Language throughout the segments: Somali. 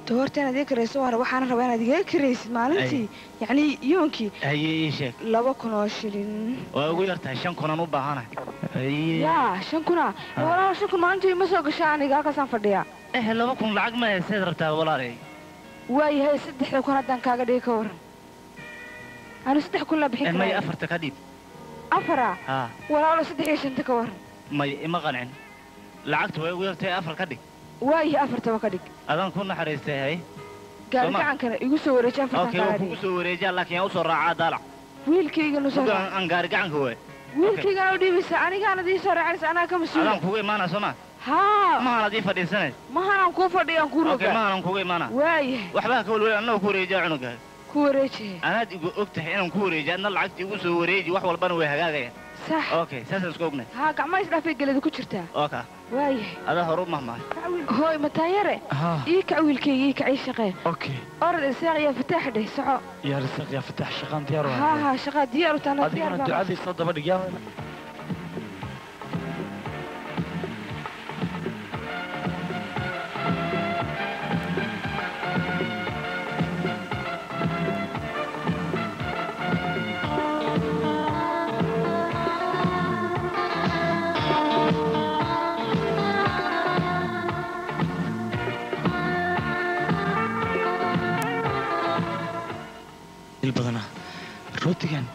Horta inaad ii karayso waana waxaana rabaa inaad iga karaysid maalintii yacni yoonkii. Haye, ii sheeg. 2000 oo shilin. Waa ugu yartahay, 5000 aan u baahanahay. Yaa, 5000? Walaal, 5000 maalintii ima soo gashaa, aniga halkaasaan fadhiyaa. Eh, 2000 lacag ma hayseed rabtaa, walaalay? Waayahay, 3000 haddaan kaaga dhigi ka waran? Anu 3000 la bixin maya karaa. Afarta ka dhiib. Afara? Haa. Walaalo, saddex iyo shanta ka waran? Maya, ima qancin, lacagta way ugu yartahay, afar ka dhig. Waayahay, afartaba ka dhig. Adaan ku naxariistay, hay. Gaari Soo ma? Gacankana igu soo wareeji, afartan okay kaaga waa kugu dhigi. Soo wareejiyaa, laakiin yaa usoo raacaa daalac. Wiilkayga nusoo Muga aan gaari gacanka waay. Wiilkaygana u dhiibaysa, anigaanad ii soo raacinaysa, anaa ka mas-uula. Adaan kugu imaanaa, soo ma? Haa. Mahanad ii fadhiisanays? Mahanaan kuu fadhiyaan kuu okay rogaa. Mahanaan kugu imaanaa. Waayahay. Waxbaa ka welwel, annaga ku wareejiyaa cunugaaga. Ku wareejihe. Anaad igu og tahay inaan ku wareejiyo, adna lacagta igu soo wareeji, wax walbana way hagaagayaan. Sax. Okay, saasaan isku ognahay. Haa, gacmaha isdhaafay gelada ku jirtaa. Okay. Waayahay. Adaa hore u mahmahay. Hooy, mataanyare, ii kac wiilkayga, ii kac, ii shaqee. Okay. Orod, Isaaq yaa Fataax dheh, soco. Yaa Risaaq yaa Fataax, shaqaan diyaar haa waa. Haa, shaqaa diyaar u taana diyaar adigana baan. Ducadii soo daba dhig yaa. Il badanaa rootigan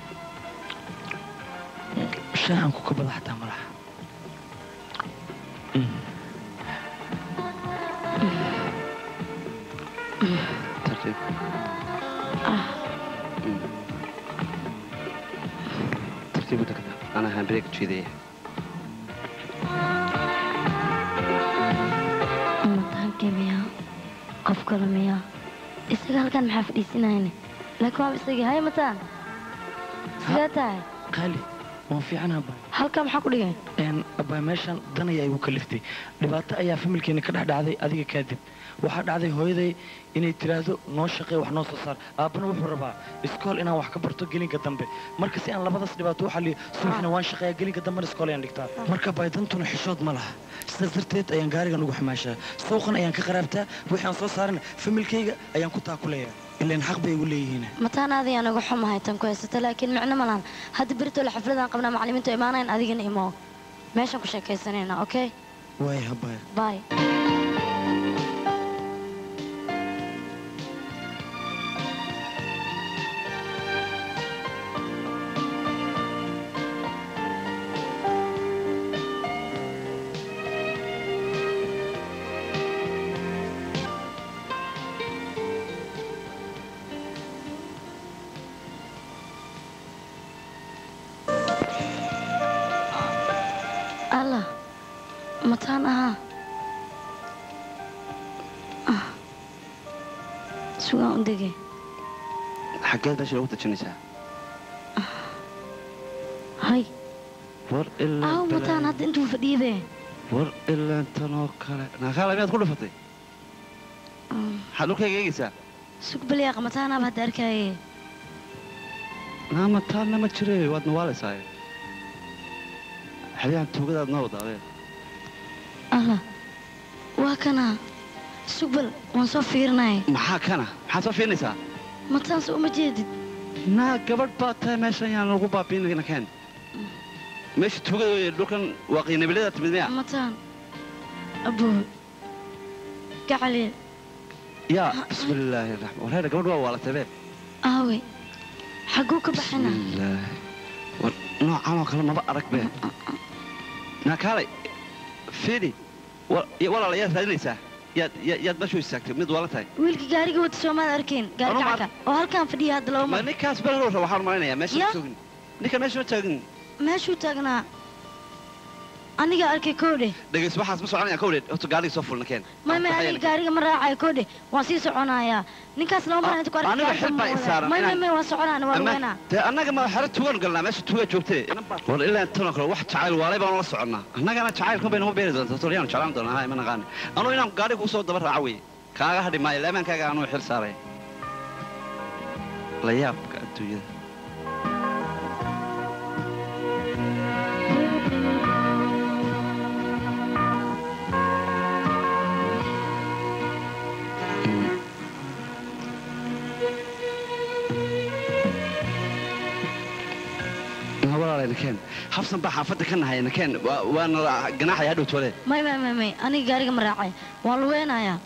shaahan ku kabada xataa malaha. Tartiib. Tartiib u degda, anaa handbrake jiidaya. Mataankii miyaa? Qof kale miyaa? Isaga halkan maxaa fadhiisinayne? Laakiin waaba isagii. Hay Mataan, sidee tahay? Qaali, waan fiicanaha baay. Halkan maxaa ku dhigay? Abbaay, meeshan dan ayaa igu kaliftay, dhibaato ayaa familkeena ka dhex dhacday adiga kaadib. Waxaa dhacday hooyaday inay tiraahdo noo shaqee, wax noo soo saar. Aabbana wuxuu rabaa iskool inaan wax ka barto gelinka dambe. Marka si aan labadaas dhibaato u xalliyo, subaxna waan shaqeeyaa, gelinka dambena iskool ayaan dhigtaa. Marka baay, dantuna xishood ma laha, sidaas darteed ayaan gaarigan ugu xumaashaa, suuqan ayaan ka qaraabtaa, wixii aan soo saarana familkayga ayaan ku taakuleeyaa, ilaan xaq bay igu leeyihiin. Mataan, aad ayaan uga xumahay tan ku haysata, laakiin micno ma lahan. Hadda beritoole xafladaan qabnaa, macallimiintu imaanayan, adigana imo, meeshaan ku sheekaysanayna, okay? Waay habaya. Bye. Allah, Mataan ahaa. Ah. Sugaan u degay. Xaggeed meesha lagu dejinaysaa? Hay. War ilaa aw Mataan, hadda intuu fadhiibe. War ilaa tan oo kale naakaala miyaad ku dhufatay? Maxaad dhulkayga eegaysaa? Sug balyaaq, Mataanaaba hadda arkaaye. Naa, Mataanna ma jire, waad nawaalaysaa, xeryahan tuugadaad noo wadaabee. Allah, waa kana, sug bal, waan soo fiirinaya. Maxaa kana? Maxaad soo fiirinaysaa? Mataan, se uma jeedid? Naa, gabadh baa tahay, meeshan yaan lagu baabiinayna, keen meesha tuugada wey, dhulkan waa qiinabilada timid miya? Mataan, abuu gacali. Yaa bismillaahi raxmaan, wareer, gabadh waa waalatay be. Aawe, xagguu ka baxana? Bismillaahi, war noocan oo kale maba arag be. Naa kaalay, fiidi, walaal, yaad raadinaysaa? Yaad yaad meesha u istaagtay mid waalan tahay? Wiilka gaariga wata soomaad arkayn? Gaari Anuu ma gacanka oo halkan fadhiya hadda laba ma mar. Ninkaas bel hore waxaan malaynayaa meesha Ya? ma joogin, ninkan meesha ma taagin. Meeshuu taagnaa aniga arkay, koodhe. Dhegeys, waxaas ma soconaya, kowdhe, horta gaariga soo fulna, keen. May, aniga gaariga ma raacayo, koodhe, waan sii soconayaa. Ninkaas laba mar inta ku arkay Aniga gaariga xil ma baa i wada. saaran May, may, waan soconaa, waan lugeynaa. Dee annaga ma xero tuugan galnaa? Meesha tuuga joogtee. War ilaa intan oo kale wax jacayl waalay baan la soconnaa, annagana jacaylkan bay nagu beeri doontaa, tolyaanu jeclaan doonaa. Hay, ma naqaani anuu inaan gaariga kusoo daba raaco weye, kaaga hadhi maayo, laamaankaaga anuu xil saaray. La yaabka adduunyada. Nakeen habsan baa xaafadda ka nahay nakeen waana ganaaxaya hadhow toole. May may may may aniga gaariga ma raacay, waan lugeynayaa.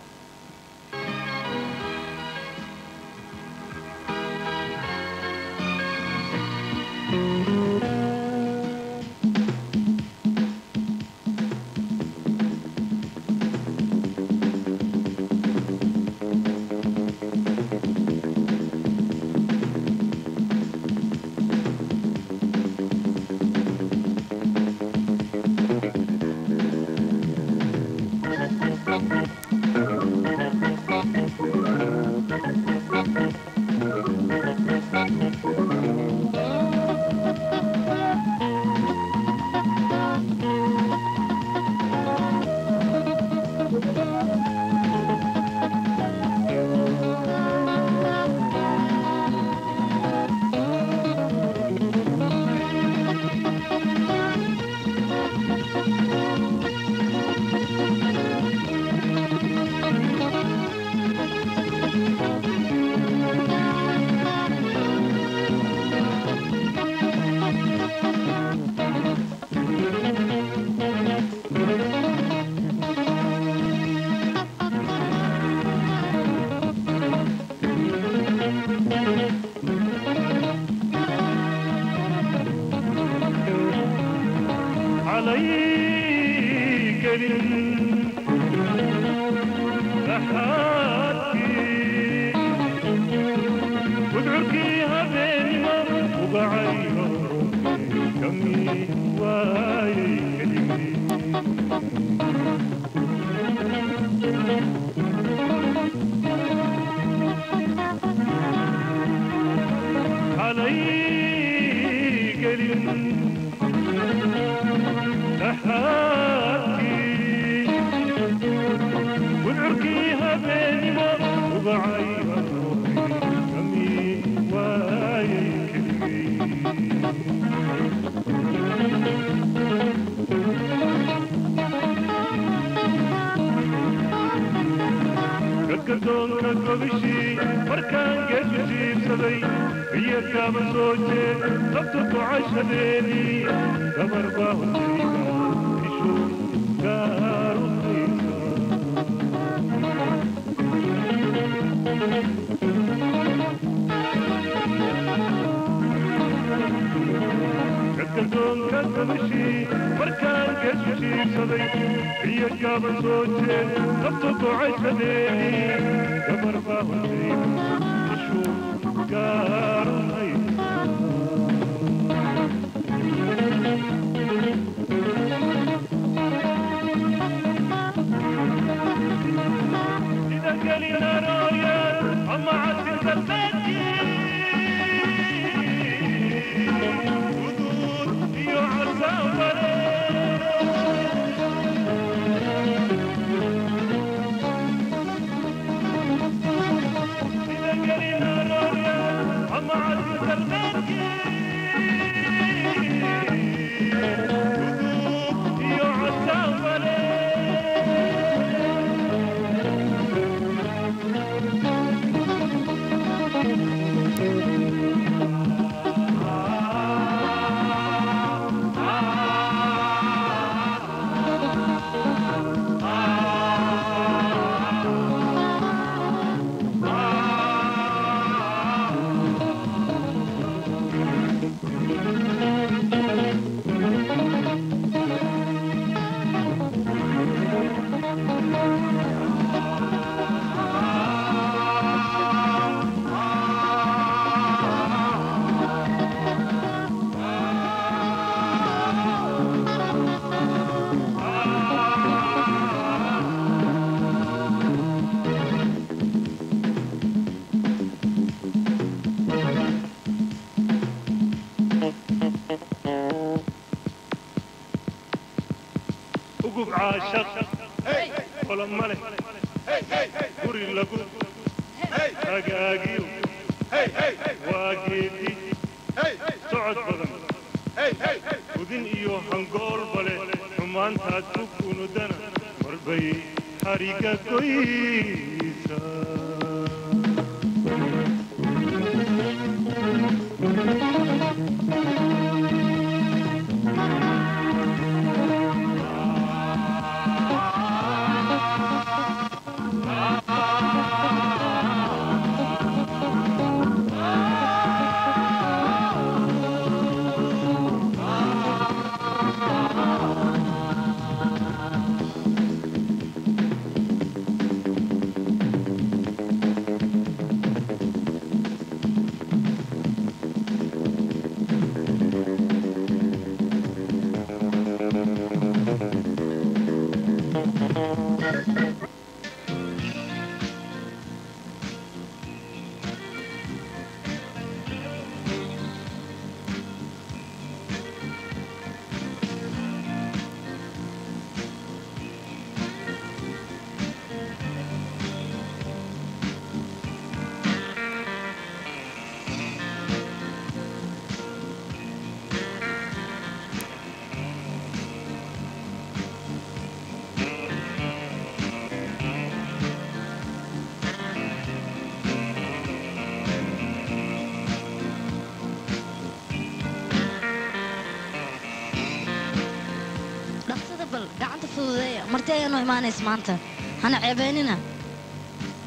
Marti ayaanu imaanaysa maanta hana ceebeynina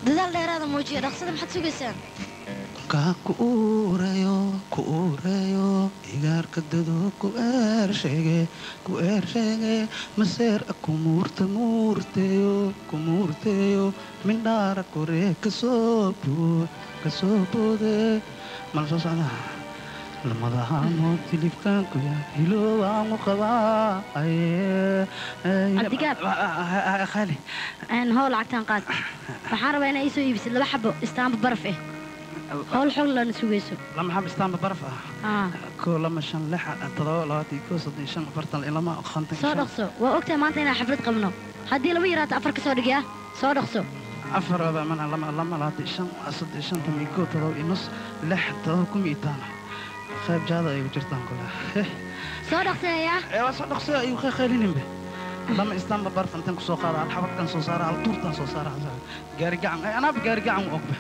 dadaal dheeraada muujiya dhaqsada maxaad sugaysaan kaa ku uureeyo igaarka dado ku eersheege maseer ku muurteeyo mindhaara koree kasoo boode mala soo socdaa lamadahaanoo tilibkaanku yaa hiloobaanu qabaa Cabdigaab khali howl lacagtaan qaad waxaan rabaa inaa ii soo iibisid 2 xabo istaamba baraf ah howl xog lana sugayso 2 xabo istaamba baraf ah 1 2 5 6 7 2 1 3 5 4 2 5 soo dhaqso waa ogtahay maanta inaan xaflad qabno haddii 2 yaraato 4 ka soo dhigayaa soo dhaqso 4 2 2 2 5 3 5 8 7 6 7 10 qayb jaada ay ku jirtaan kula soo dhaqsaya ee soo dhaqsaya ay khaylinba lama istaamba barf intan ku soo qaada hal xabadkan soo saara hal tuurtan soo saara gaari gacan ay anaab gaari gacan ogba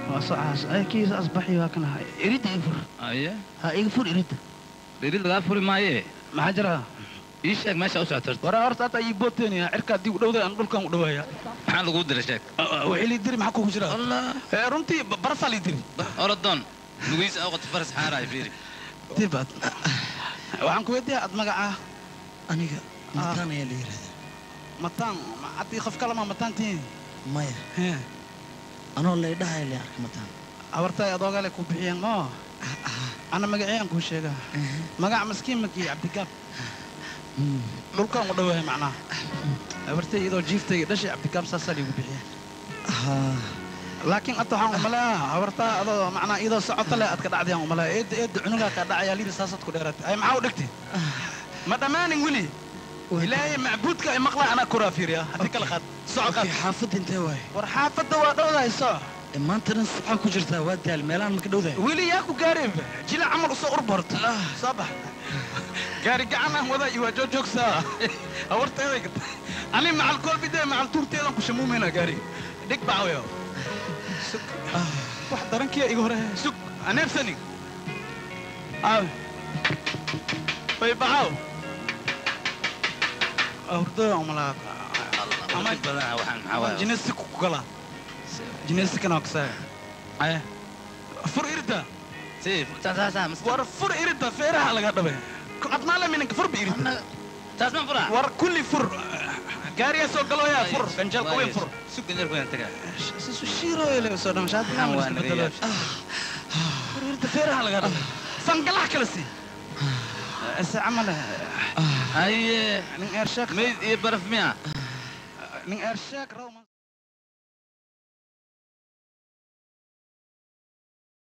waa soo caas ay kiis asbaxi waa kana irid ifur aye ha iga fur irid irid laga furi maaye maxaa jira ii sheeg meesha u socoto wara horta hata ii booteynaya cirka dib u dhowday aan dhulkan u dhawaaya maxaa lagu diray sheeg wixii li diri maxaa kugu jira ee runtii barfa li diri orodon lugiis awqad faras xaaray fiiri tibad waxaan ku weydiiyaa ad magaca aniga mataan ayaa la yiraahdaa mataan haddii qof kale ma mataantiin maya anoo laydhahay la arka mataan abartay adoogale ku bixiyeen moo ana magaciyaan kuu sheegaa magaca maskiin makii Cabdigaab dhulkaan u dhawahay macnaha abartay iyadoo jiiftayga dhashay Cabdigaab saasaa liigu bixiyeen laakiin ata waxaan umaleeyaa habartaa adoo macnaa iyadoo socota leh aad ka dhacdayaan umaleeyaa eedda eedda cunugaa kaa dhacayaa liiri saasaad ku dheeraatay ay maxaa u dhigtay ma dhammaanin weli ilaahay macbuudka ay maqlaa anaa koraa fiiriya haddii kala qaad soco qaad xaafadda intee waaye war xaafadda waa dhowdahay soco maanta dhan saxaa ku jirtaa waa daal meelahan maka dhowdahay weli yaa ku gaareenba jila camal usoo urborto soo bax gaari gacan aan wadaa iyo waa joojoogsaa hawarteeday gata ani macal koolbidee macal tuurteedan ku shamuumaynaa gaariga dhig bacwayo wax darankiya iga hore sug aneebsani aaw bay bacaw hurdada umalaa ama badan waxaan maxaa waaye jinesi ku gala jinesi kana kasaya aye fur irida si taas war fur irida feeraha laga dhabay admaa minanka fur bi irida taas ma fura war kulli fur gaariga soo galooyaa fur ganjeelka weyn fur sug ganjeelka weyn tagaa sisu shiiro ele soo dham shaad ma iska bedelo fur irida feeraha laga dhabay fangalax kala sii ise camal aye nin ersheek meyd iyo baraf miya nin ersheek